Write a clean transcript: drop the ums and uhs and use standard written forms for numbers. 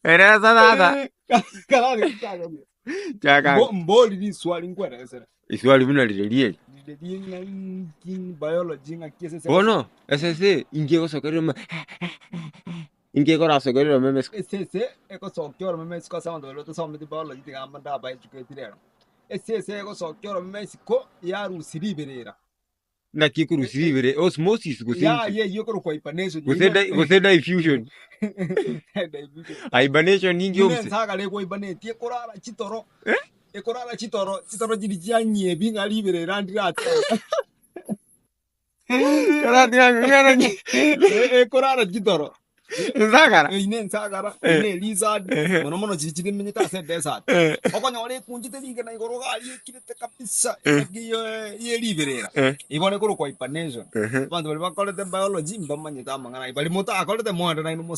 Eresa tata. Karari chakaria. Chaka. Mbo- Mbori riswali nkweresera. Iswali buna rire rieri. Rire ring'a nki biology ng'aki esese. Bono esese inki egosokerera ome inki ekorasokerera omeme isiko. Esese egosokia oromeme isiko ase abanto baria batasometi biology tiga ndaba educate rero. Esese egosokia oromeme isiko yarusia riberera. Naki ekorusia riberera osmosis gose inki? Yaya eyio ekorokwa hibernation. Gose di gose diffusion. Diffusion. Hibernation ninki Buna obuse? ensagara ekohibernatia ekorara chitoro. Ekorara chitoro, chitoro chiria chianyiebi ng'a riberera ndirate. Ekorara chitoro. Ensagara. Eyio nensagara, Eh. eyio ne lizard, Eh. mono mono chiria chiremenyete ase edesert. Eh. Okonyora ekunchete rigena igoro iga aria ekirete kabisa, Eh. engaki ye- ye riberera. Eh. Igo bono ekorokwa hibernation. Ehe. Abanto baria bakorete biology mbamanyete amang'ana ayio, baria motakorete moende nainwe mosome.